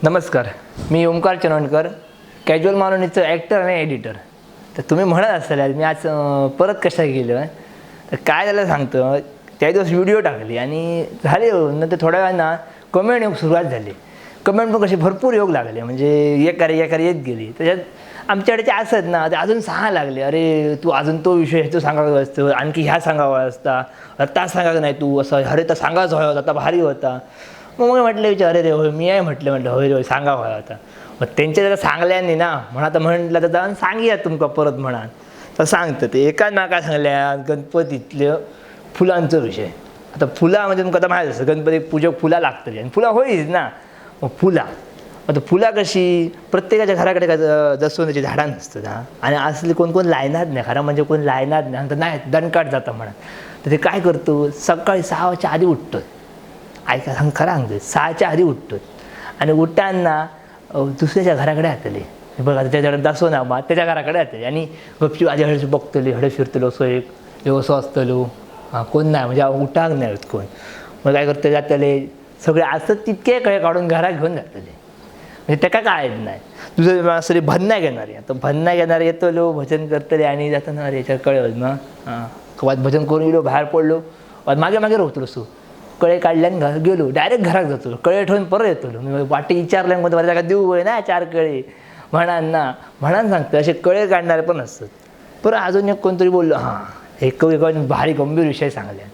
नमस्कार, मी Omkar चनवणकर, casual मालवणीचं actor आणि editor. तर तुम्ही म्हणत असाल मी आज परत कशा गेलो आहे, तर काय झालं सांगतो. त्या दिवस व्हिडिओ टाकली आणि झाले, नंतर थोड्या वेळानं कमेंट योग सुरुवात झाली. कमेंट पण कशी भरपूर योग लागले, म्हणजे एकारे एकारे येत गेली. त्याच्यात आमच्याकडे ते असत ना, ते अजून सांगा लागले, अरे तू अजून तो विषय तो सांगावा असतो, आणखी ह्या सांगावा असता, आता सांगा नाही तू असं, अरे तर सांगाच हवा होता, आता भारी होता. मग मग म्हटलं विचार, अरे रे होय मी आहे म्हटलं, म्हटलं होय रे होय सांगा हवा होता. मग त्यांच्या जरा सांगल्यानी ना म्हणा, तर म्हटलं तर जाऊन सांगूया तुमका परत म्हणा, तर सांगतं ते एका ना काय सांगल्या गणपतीतलं फुलांचा विषय. आता फुला म्हणजे तुमका आता माहीत असतं गणपती पूजेक फुला लागतली आणि फुला होईच ना. मग फुला आता फुला कशी प्रत्येकाच्या घराकडे काय जसवंतीची झाडां नसतात हा, आणि असली कोण कोण लायनात नाही, खरं म्हणजे कोण लायनात नाही, तर नाही दणकाट जातं म्हणा. तर ते काय करतो, सकाळी 6 आधी उठतो, ऐका सांग खरं सांगतो, 6 आधी उठतो आणि उठताना दुसऱ्याच्या घराकडे जातले, बघा त्याच्याकडे दासो ना बा त्याच्या घराकडे जातले आणि गपची आधी हळद बघतली, हळद फिरतलो असो एक असो असतलो, हां कोण नाही म्हणजे उठाक नाही कोण. मग काय करते जातले सगळे असत तितके कळे काढून घरात घेऊन जातले, म्हणजे त्याका काय येत नाही. दुसरं असं भन्ना घेणारे, आता भन्ना घेणारे येतलो भजन करतले आणि जाताना अरे याच्यावर कळे होत ना, हां वाद भजन करून गेलो बाहेर पडलो, वाद मागे मागे रोवतलो सो कळे काढल्यान घर गेलो डायरेक्ट घरात जातलो, कळे ठेवून परत येतलो. मी वाटे विचारल्यान मध्ये मला देऊ वय ना 4 कळे म्हणान ना, म्हणान सांगतो असे कळे काढणारे पण असतात. परत अजून एक कोणतरी बोललो, हां एक भारी गंभीर विषय सांगल्या.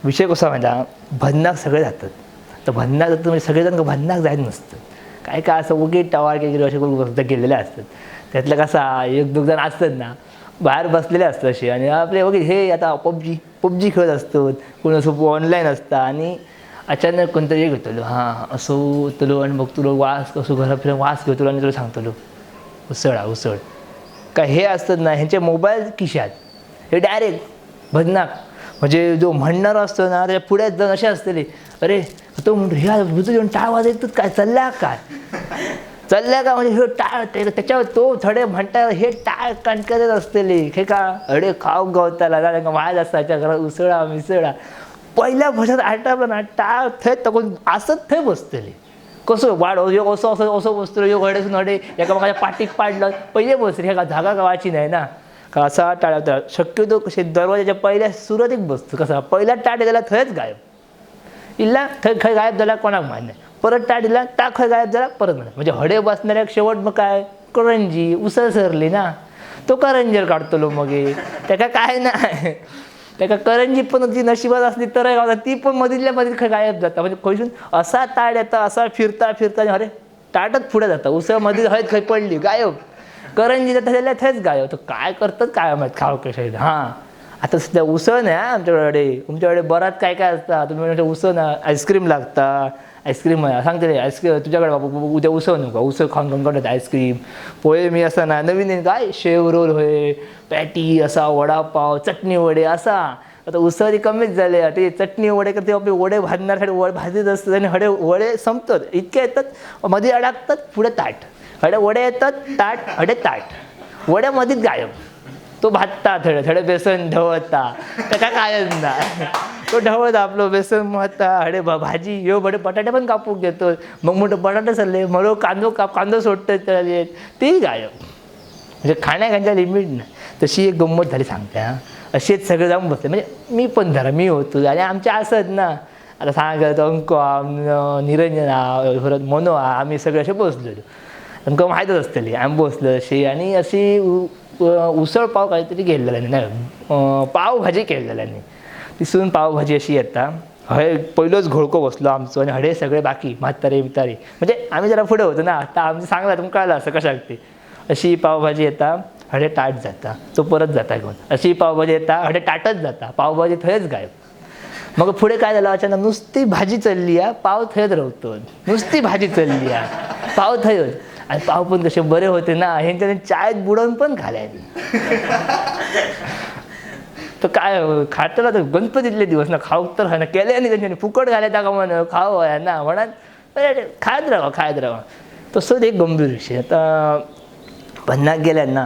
विषय कसा माहिती, भन्नाक सगळे जातात, तर भन्नाक जातात म्हणजे सगळेजण भन्नाक जायत नसतं, काय काय असं उगी टवाळ वगैरे असे करून गेलेले असतात. त्यातलं कसा एक दोघ जण असतात ना बाहेर बसलेले असतात असे, आणि आपले वगैरे हे आता पबजी खेळत असतो, कोण असं ऑनलाईन असतं, आणि अचानक कोणतरी एक होतलो, हां असं होतलो आणि बघतो वास कसं घरा फिरून वास घेतलो आणि तुला सांगतलो उसळ उसळ काय हे असतात ना ह्यांचे मोबाईल खिशात, हे डायरेक्ट भजनाक म्हणजे जो म्हणणार असतो ना त्याच्या पुढ्यात जाऊन असे असतले, अरे तो म्हणतो ह्या भुजू घेऊन टाळ वाजायचं काय चालल्या काय चालल्या का, म्हणजे हे टाळ त्याच्यावर तो थोडे म्हणतात हे टाळ कणकणत असतले, हे का अरे खाऊ गवताला का माज असायच्या घरात उसळा मिसळा पहिल्या भजनात आटापला ना टाळ थंय तकून असत थंय बसतले, कसं वाड योग असं असं असं बसतलो योग हडेसून हडे एकामेकाच्या पाठीक पाडलं पहिले बसले, हे का जागा गावाची नाही ना का असा टाळ्या शक्यतो कसे दरवाजाच्या पहिल्या सुरुवातीक बसतो, कसा पहिला टाळ दिला थंयच गायब, इल्ला थंय खंय गायब झाला कोणाक मान्य नाही, परत टाळ दिला ता खंय गायब झाला परत म्हणा, म्हणजे हडे बसणाऱ्या शेवट मग काय करंजी उसळ सरली ना तो करंजीर काढतलो, मग त्याका काय नाही त्याका करंजी पण ती नशिबात असली तर ती पण मधीतल्या मधीत खंय गायब जाता, म्हणजे खंयसून असा ताड येता असा फिरता फिरता अरे ताटच फुडें जाता, उसळ मधीत हय खंय पडली गायब, करंजी जाता जाल्यार थंयच गायब, तो काय करतात काय माहीत खाव कशें. हां आता सध्या उसळ नाही आमच्याकडे, तुमच्याकडे बराच काय काय असता, तुम्ही म्हणजे उसळ ना आईस्क्रीम लागता, आईस्क्रीम सांगते आईस्क्रीम तुझ्याकडे बाबा उद्या उसळ नको, उसळ खाऊन खाऊन काढत आईस्क्रीम पोळे मी असा ना नवीन नवीन काय शेव रोल होय पॅटी असा वडापाव चटणी वडे असा, आता उसळ कमीच झाले ते चटणी वडे करते आपले वडे भाजण्यासाठी वडे भाजत असतात आणि हडे वडे संपतात इतके येतात मध्ये अडकतात पुढे ताट, हडे वडे येतात ताट हडे ताट वड्यामध्येच गायब, तो भाजता थोडे थोडे बेसन ढवळता त्याका कायच ना तो ढवळता आपलं बेसन महता हडे भाजी यो बडे बटाटे पण कापूक घेतो, मग मोठं बटाटे सरले मग कांदो काप कांदो सोडतो तेही गायब, म्हणजे खाण्याखाण्याच्या लिमिट नाही. तशी एक गंमत झाली सांगते हां, असेच सगळे जाऊन बसले, म्हणजे मी पण धरा मी होतो आणि आमच्या असत ना आता सांगत अंक निरंजन परत मनो आम्ही सगळे असे बसलेलो, आमकां माहीतच आसतली आमी बसलो अशी आणि अशी उसळ पाव काहीतरी केल्लेल्यांनी नाही पावभाजी केल्लेल्यांनी, तिसून पावभाजी अशी येता हय पयलोच घोळको बसलो आमचो आनी हडे सगळे बाकी म्हातारे बितारे म्हणजे आमी जरा फुडें होतो ना, आतां आमचें सांगलां तुमकां कळ्ळां आसता कशाक ती, अशी पावभाजी येता हडे ताट जाता तो परत जाता घेवन, अशी पावभाजी येता हडे ताटच जाता पावभाजी थंयच गायब. मग फुडें काय जालें अचानक नुस्ती भाजी चल्ली आ पाव थंयच रवतो, नुस्ती भाजी चल्ली आ पाव थंयच, आणि पाव पण कसे बरे होते ना ह्यांच्याने चायत बुडवून पण खाल्याने, तर काय खाताना तर गणपतीतले दिवस ना खाऊक तर ना केले आणि त्यांच्याने फुकट घाले का म्हण खाऊ ना म्हणत अरे खायत राहा खायत राहा. तसंच एक गंभीर विषय. आता भन्नाक गेल्या ना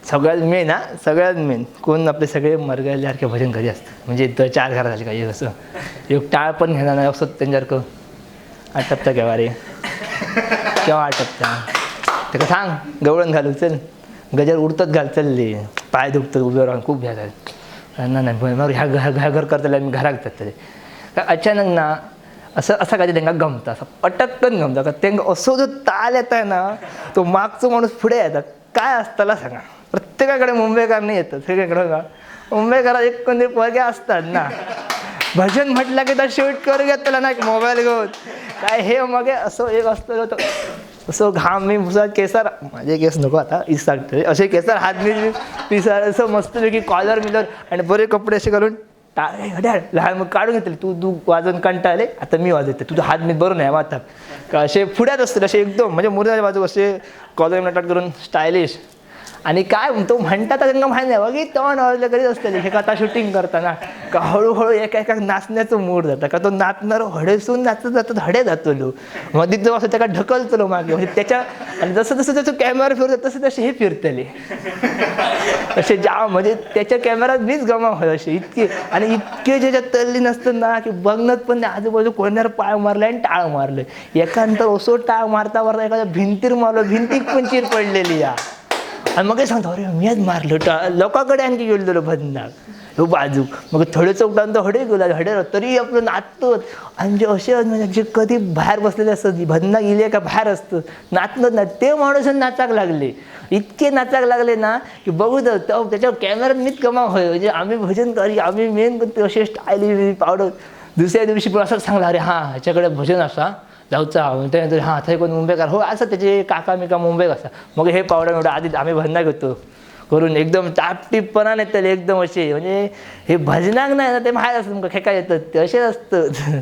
सगळ्यात मेन हा सगळ्यात मेन कोण आपले सगळे मरगळल्यासारखे भजन घरी असतात, म्हणजे 4 घरात झाले काही असं एक टाळ पण घेणार नाही असं त्यांच्यासारखं आटपता घ्यावा रे. केव्हा आटपता ताका सांग गवळण घालू चल, गजर उडतच घाल चल्ली, पाय दुखतात उभे राहून खूप ह्या झालं ना नाही मग ह्या ह्या घर करतले आमी घराक जातले. अचानक ना असं असं काय तांकां गमता, असं अटक्कन गमता का तांकां असो जो ताल येता ना तो मागचो माणूस फुडें येता. काय आसतला सांगा, प्रत्येकाकडे मुंबईकार नाही येतात सगळीकडे का मुंबईकारात एक कोणतरी पोरगे असतात ना, भजन म्हटलं की तर शूट करू घेतला ना मोबाईल घेऊन काय हे मग असं एक असतं तो असं घाम मी पुसत केसर, माझे केस नको आता इस सांगतो, असे केसर हात मी पिसार असं मस्तपैकी कॉलर मिलर आणि बरे कपडे असे घालून घड्याळ लहान मग काढून घेतले, तू तू वाजून कंटाळले आता मी वाजवते, तुझा हात मी बरोबर नाही आता का असे पुढ्यात असतील असे एकदम म्हणजे मुलाच्या बाजू असे कॉलर मिलर करून स्टायलिश. आणि काय तो म्हणतात त्यांना माहिती नाही बघी तोंड वाजलं करीत असतले हे आता शूटिंग करताना का हळूहळू एका एका नाचण्याचं मूड जाता का तो नाचणार हडेसून नाचत जातात हडे जातलो मधीत जो असं त्याका ढकलतलो मागे म्हणजे त्याच्या, आणि जसं जसं त्याचं कॅमेरा फिरतो तसे तसे हे फिरतले असे जाम म्हणजे त्याच्या कॅमेरात मीच गमा होत असे इतके. आणि इतके ज्याच्यात तल्ली नसतं ना की बघणं पण नाही, आजूबाजू कोणावर पाय मारले आणि टाळ मारले, एकानंतर असो टाळ मारता मारता एखाद्या भिंतीर मारलो, भिंतीक पण चीर पडलेली या. आणि मग सांगतो अरे मीच मारलो लोकांकडे आणखी गेलो भजनाक ह्यो बाजू मग थोडे चौकांत तर हडे गेलो हडे तरी आपलं नाचतो. आणि जे असे म्हणजे जे कधी बाहेर बसलेले असतात भजना गेले का बाहेर असतं नाचलं नाही ते माणूस नाचाक लागले, इतके नाचाक लागले ना की बघू तर त्याच्यावर कॅमेऱ्यात मीच कमा होय म्हणजे आम्ही भजन करी आम्ही मेन असे स्टायली पावडर. दुसऱ्या दिवशी पण असंच सांगला अरे हां ह्याच्याकडे भजन असा जाऊचा, त्यानंतर हां थंय कोण मुंबईकार हो असं त्याचे काका मिका मुंबईक असा, मग हे पावडर एवढं आधी आम्ही भजना घेतो करून एकदम टापटीपणा येतले एकदम असे म्हणजे हे भजनाक नाही ना ते बाहेर असतं तुमका खेका येतात ते असेच असतं.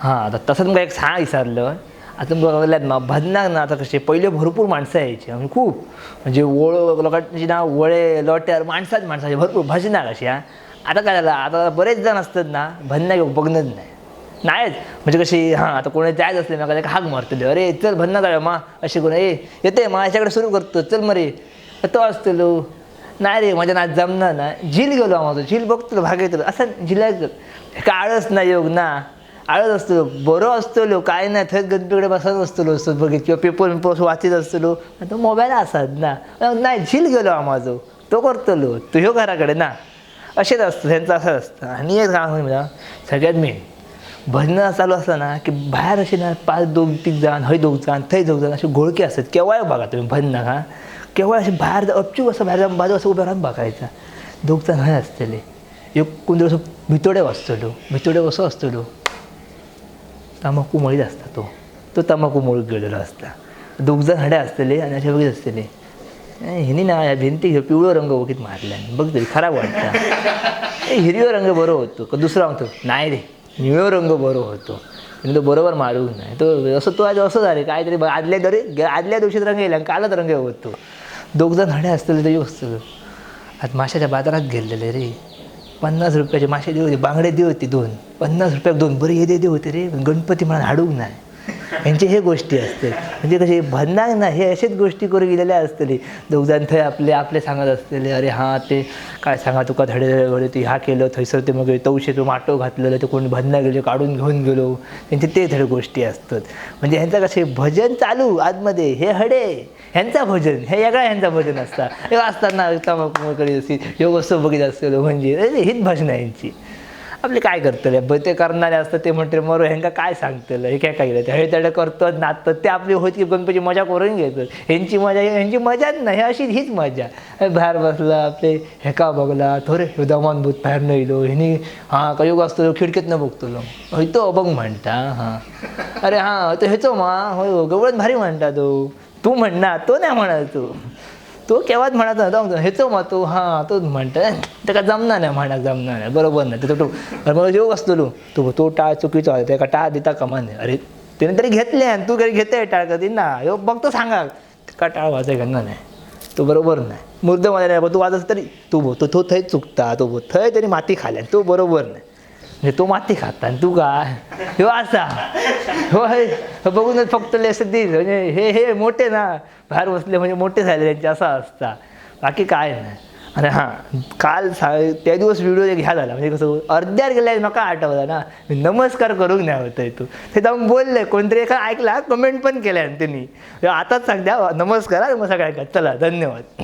हां आता तसं तुमका एक सांग विसरलं, आता तुमका बघल्यात ना भजनाक ना आता कसे पहिले भरपूर माणसं यायची म्हणजे खूप म्हणजे ओळ लोकांची ना वळे लोट्यार माणसाच माणसाचे भरपूर भजनाक अशी. हां आता काय झालं आता बरेच जण असतात ना भजनाक बघणंच नाही नाहीच म्हणजे कशी हां आता कोणी जायच असले ना का हाक मारतले अरे चल भजना जाऊया मा असे कोण ए येते मा याच्याकडे सुरू करतो चल मरे तो असतलो नाही रे माझ्या नाच जमणार ना झील गेलो आम्हाला झील बघतो भाग येतो असं झिला का आळस ना योग ना आळस असतो बरो असतलो काय नाही थंय गणपतीकडे बसत असतलो असतो बघित किंवा पेपर बिपर असं वाचीत असतलो तो मोबाईल असत ना नाही झील गेलो आम्हाजो तो करतलो तू ह्यो घराकडे ना असेच असतं त्यांचं असंच असतं. आणि एक सांग मला सगळ्यात मेन भजनं चालू असलं ना की बाहेर असे ना पाच दोन तीन जण हय दोघ जण थंय दोघ जण असे घोळके असतात केव्हाय बघा तुम्ही भजनं हा केव्हा असे बाहेर अपचूक असं बाहेर जाऊन बाजू असं उभं राहून बघायचा दोघ जण हय आसतले एक कोण असो भितोडे वाचतलो भितोडे कसो आसतलो तंबाखू मळीत आसता तो तो तंबाखू मळूक गेलेलो आसता दोग जण हडे आसतले आनी अशे बघीत आसतले हिनी ना ह्या भिंतीक पिवळो रंग वगीत मारल्यान बघ तरी खराब वाटता हिरव्यो रंग बरो होतो का दुसरो म्हणतो नाही रे निळो रंग बरो होतो आणि तो बरोबर मारूंक नाही तो असो तो आज असो जाले काय तरी आदल्या दरी आदल्या दिवशीच रंग येयला कालच रंग होतो. दोग जण हडे आसतले ते आसतलो आता माशाच्या बाजारात गेलेले रे 50 रुपयाचे मासे दिव होते बांगडे दिव होते दोन 50 रुपयाक दोन बरे येदे येदे होते रे गणपती म्हणून हाडूंक नाही. यांचे हे गोष्टी असतात म्हणजे कसे भजनाक ना हे असेच गोष्टी करून गेलेले आसतले दोग जाण थंय आपले आपले सांगत आसतले अरे हां ते काय सांगा तुका धडे धडे ते ह्या केलं थंयसर ते मग तवशेचो माटो घातलेलो ते कोण भजनाक गेले काडून घेऊन गेलो त्यांचे ते धडे गोष्टी असतात. म्हणजे ह्यांचं कसे भजन चालू आतमध्ये हे हडे ह्यांचा भजन हे वेगळा ह्यांचा भजन असता हे असताना तंबाखू करीत असतील योग असं बघित असतो म्हणजे हीच भजनं यांची. आपले काय करतले ते करणारे असतात ते म्हणते मरो ह्यांका काय सांगतलं हे काय काय केलं हे तेडे करतात नाचतात ते आपली होत की गणपती मजा करून घेतात ह्यांची मजा ह्यांची मजाच नाही अशी हीच मजा. बाहेर बसला आपले हेका बघला थोडे ह्यो दमान भूत बाहेर न येयलो हिनी हां का योग असतो खिडकीत न बघतलो हय तो अभंग म्हणटा हां अरे हां तो हेचो मा हय गवळण भारी म्हणटा तो तूं म्हणना तो नाही म्हणत तू तो केव्हाच म्हणत ना तो हेचो मा तो हां तो म्हणटा ताका जमना नाही म्हणा जमना नाही बरोबर नाही तो मग योग आसतलो तो तो टाळ चुकीचो आसा ताका टाळ दिता कमा न्ही अरे तेणे तरी घेतले आनी तूं तरी घेतय टाळ कधी ना ह्यो बघतो सांगा ताका टाळ वाजय घेना नाही तो बरोबर नाही मुर्द माझ्या नाही तूं वाजत तरी तूं तो तो थंय चुकता तो थंय तरी माती खाल्या तो बरोबर नाही म्हणजे तो माती खाता आनी तूं काय ह्यो आसा होय बघूनच फक्त अशें दीस म्हणजे हे हे मोठे ना बाहेर बसले म्हणजे मोठे झाले त्यांचे असं असता बाकी काय नाही. आणि हां, काल त्या दिवस व्हिडिओ एक ह्या झाला, म्हणजे कसं अर्ध्यार गेल्या म्हाका आठवला ना, मी नमस्कार करूंक नाही होतं तू ते जाऊन बोलले, कोणतरी एका ऐकला, कमेंट पण केल्या त्यांनी. आताच सांगत्या नमस्कार हा मग सगळ्यांका. चला, धन्यवाद.